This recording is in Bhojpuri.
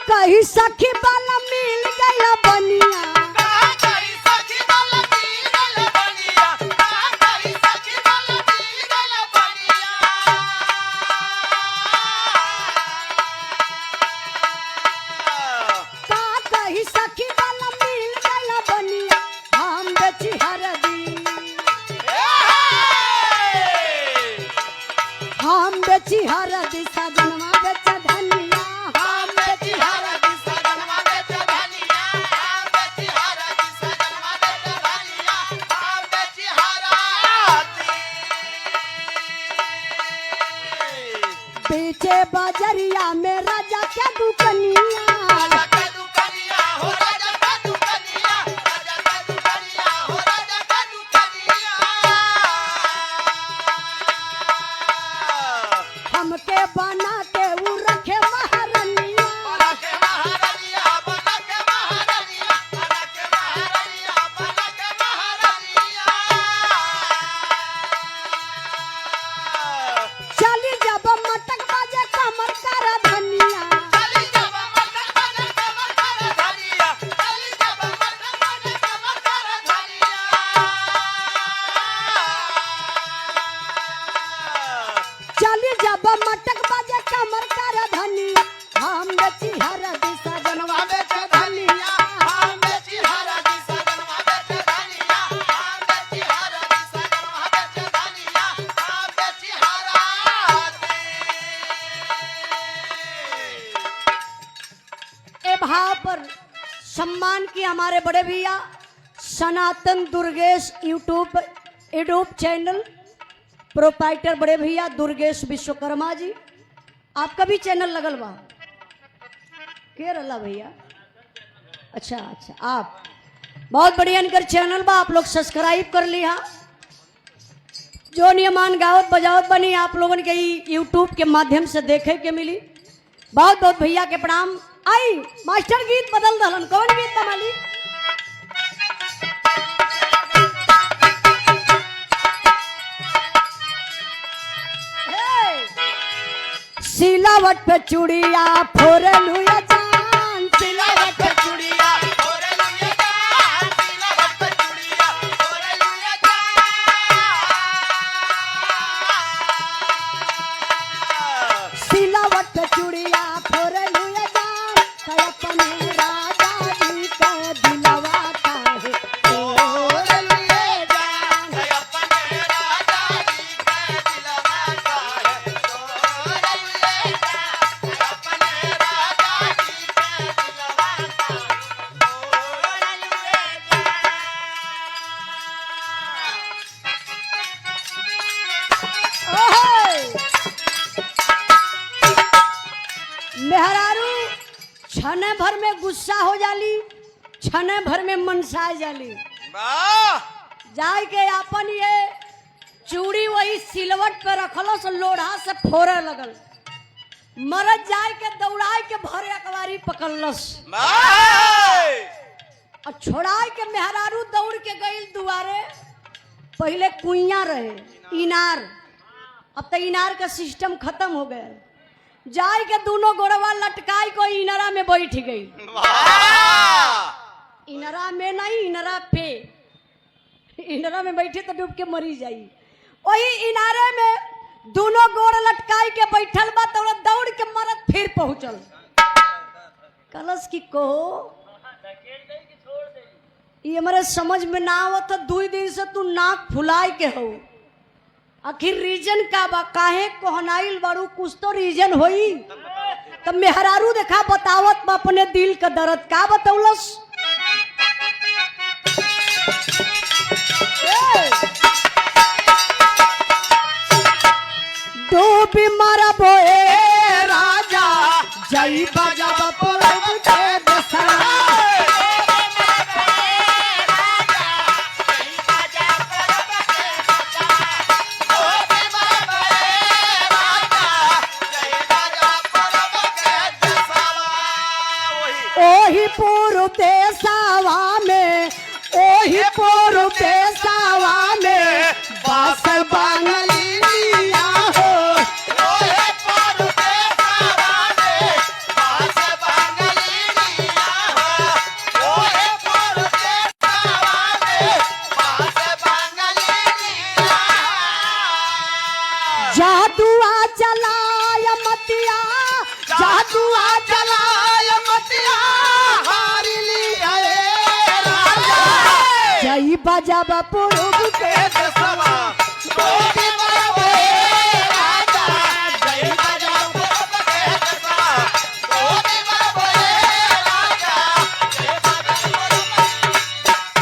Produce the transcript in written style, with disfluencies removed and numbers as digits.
कही सखी बाला मिल गया बनिया। का कही सखी बाला मिल गया बनिया, हम बेची हरदी, हम बेची हरदी सजनवा बेच धनिया, हम बेची हरदी। बेचे बाजरिया में राजा के दुकनिया। हमके बना के उ रखे महारनिया। चली जब मटक बाजे कमर कर धनिया। चली जब मटक बाजे कमर कर धनिया, हम बेची हरदी सजनवा बेच धनिया। ए भाव पर सम्मान की हमारे बड़े भैया Sanatan Durgesh YouTube YouTube channel proprietor बड़े भैया दुर्गेश विश्वकर्मा जी, आपका भी चैनल लगल बा के रला भैया? अच्छा अच्छा, आप बहुत बढ़िया इनकर चैनल बा, आप लोग सब्सक्राइब कर लिया। जो नियमान गावत बजावत बनी आप लोगन के यूट्यूब के माध्यम से देखे के मिली। बहुत बहुत भैया के प्रणाम। आई मास्टर गीत बदल दहलन, कौन गीत बमाली? सिलावट पे चूड़िया फोरलू या जान, सिलावट पे चूड़िया फोरलू जान, सिलावट पे चूड़िया फोरलू जान। सिलावट पे चूड़िया फोरलू या जान, ते अपने राजा जी के दिलवा काहे फोरलू जान, अपने राजा जी के दिलवा काहे फोरलू जान, अपने राजा जी के दिलवा काहे फोरलू जान। ओहे! मेहरारू छने भर में गुस्सा हो जाली, छने भर में मनसा जाली। वाह! जाय के अपन ये चूड़ी वही सिलवट पे रखलो से लोढ़ा से फोड़े लगल। मरद जाय के दौड़ाए के भरे अकबारी पकड़लस वाह! और छोड़ाए के मेहरारू दौड़ के गईल दुआरे। पहले कुइया रहे इनार, अब तो इनार का सिस्टम खत्म हो गया। जाय के दोनों गोड़वा लटकाई को इनारा में बैठ गई। वाह! इनरा में नहीं, इनरा पे। इनरा में बैठे तो डूब के मरी जाई। वही इनारे में दोनों गोड़ लटकाई के बैठल बा तो दौड़ के मरत फिर पहुंचल। कलश की को ये हमारे समझ में ना आवत त 2 दिन से तू नाक फुलाए के हो, आखिर रीजन का बा, काहे कोहनाइल बारू? कुछ तो रीजन होई। तब मेहरारू देखा बतावत बा अपने दिल का दर्द, का बतौलस? ए! डूबी मरबो ए राजा जई बजब परब के दसरा। ओही पूर्व देसावा में, ओही पूर्व देसावा में बास बांगलिया हो। ओहे पर देसावा में बास बांगलिया। जइबा पूरब के देशवा गोपी बरबे राजा जय बाजा पूरब के देशवा गोपी बरबे राजा जय बाजा पूरब।